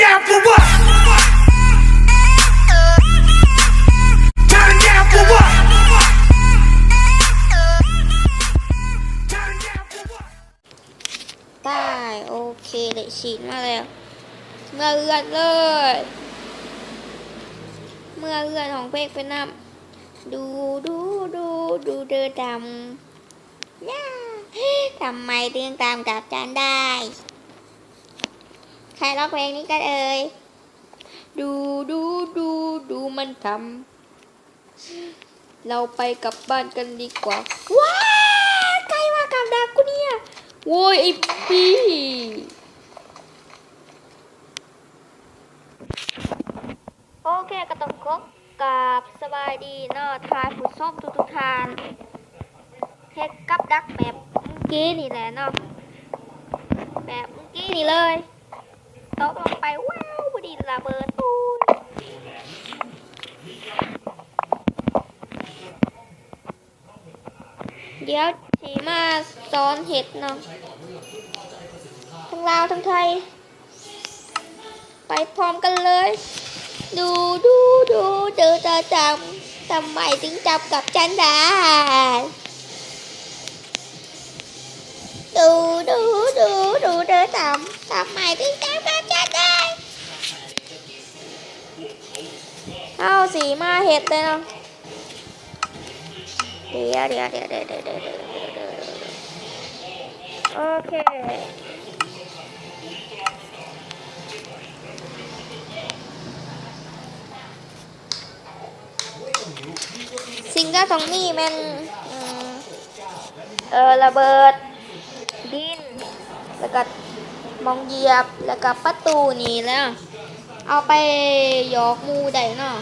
Down for what? Turn down for what? Turn down for what? ຕາຍ ໂອເຄ ໄດ້ຊີນມາແລ້ວ ເມືອເຮືອນເລີຍ ເມືອເຮືອນ ຮ້ອງເພງໄປນຳ ດູ ດູ ດູ ດູເດີດຳ ຍາ ທຳໄມເຖິງຕາມກັບສັນໄດ້ ໃຄຮ້ອງເພງນີ້ກັນເອີຍ ດູ ດູ ດູ ດູມັນທຳ ເຮົາໄປກັບບ້ານກັນດີກວ່າ ວ້າ ໃຜວ່າກັບດັກກູເນຍ ໂວ້ຍ ໄອ້ບີ ໂອເຄ ກໍຕ້ອງຂໍກາບສະບາຍດີເນາະ ທ່ານຜູ້ຊົມທຸກໆທ່ານ ເຮັດກັບດັກແບບມື້ກີ້ນີ້ແຫຼະເນາະ ແບບມື້ກີ້ນີ້ເລີຍ ຕົກລົງໄປ ວ້າວ ພໍດີລະເບີດ ໂອ້ຍ ດຽວຊິມາສອນເຮັດເນາະ ທັງລາວທັງໄທ ໄປພ້ອມກັນເລີຍ ດູ ດູ ດູ ເດີຕາຈຳ ທຳໄມເຖິງຈັບກັບສັນໄດ້ ດູ ດູ ດູ ດູເດີຕາມ ທຳໄມເຖິງຈັບກັບສັນໄດ້ ເຮົາຊິມາເຮັດເລີຍເນາະ ດຽວ ດຽວ ດຽວ ໂອເຄ ສິ່ງທີ່ຕ້ອງມີແມ່ນ ເອີ ລະເບີດ ດິນ ແລ້ວກະໝ່ອງຢຽບ ແລ້ວກະປະຕູນີ້ແຫຼະ ເອົາໄປຢອກໝູໄດ້ເນາະ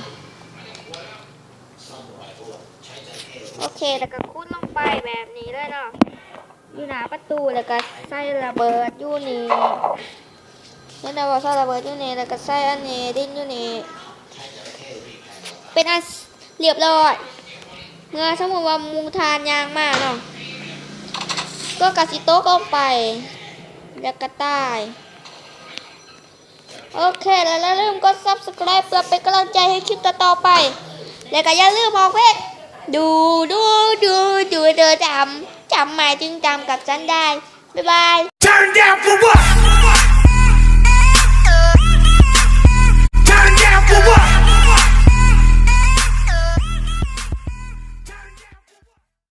ໂອເຄ ແລ້ວກະຂຸດລົງໄປແບບນີ້ເລີຍເນາະ ຢູ່ໜ້າປະຕູ ແລ້ວກະໃສ່ລະເບີດຢູ່ນີ້ ເຫັນແລ້ວບໍ່ ໃສ່ລະເບີດຢູ່ນີ້ ແລ້ວກະໃສ່ອັນນີ້ ດິນຢູ່ນີ້ ເປັນອັນລຽບຮ້ອຍ ເມື່ອສົມມຸດວ່າໝູທ່ານຍ່າງມາເນາະ ກໍກະຊິຕົກລົງໄປ ແລ້ວກະຕາຍ ໂອເຄ ແລ້ວຢ່າລືມກົດ Subscribe ເພື່ອເປັນກຳລັງໃຈໃຫ້ຄລິບຕໍ່ໆໄປ ແລ້ວກໍຢ່າລືມຮ້ອງເພງ ດູ ດູ ດູ ດູເດີຈຳ ຈຳໝາຍເຖິງຈຳກັບສັນໄດ້ ບາຍບາຍ Turn down for what? Turn down for what?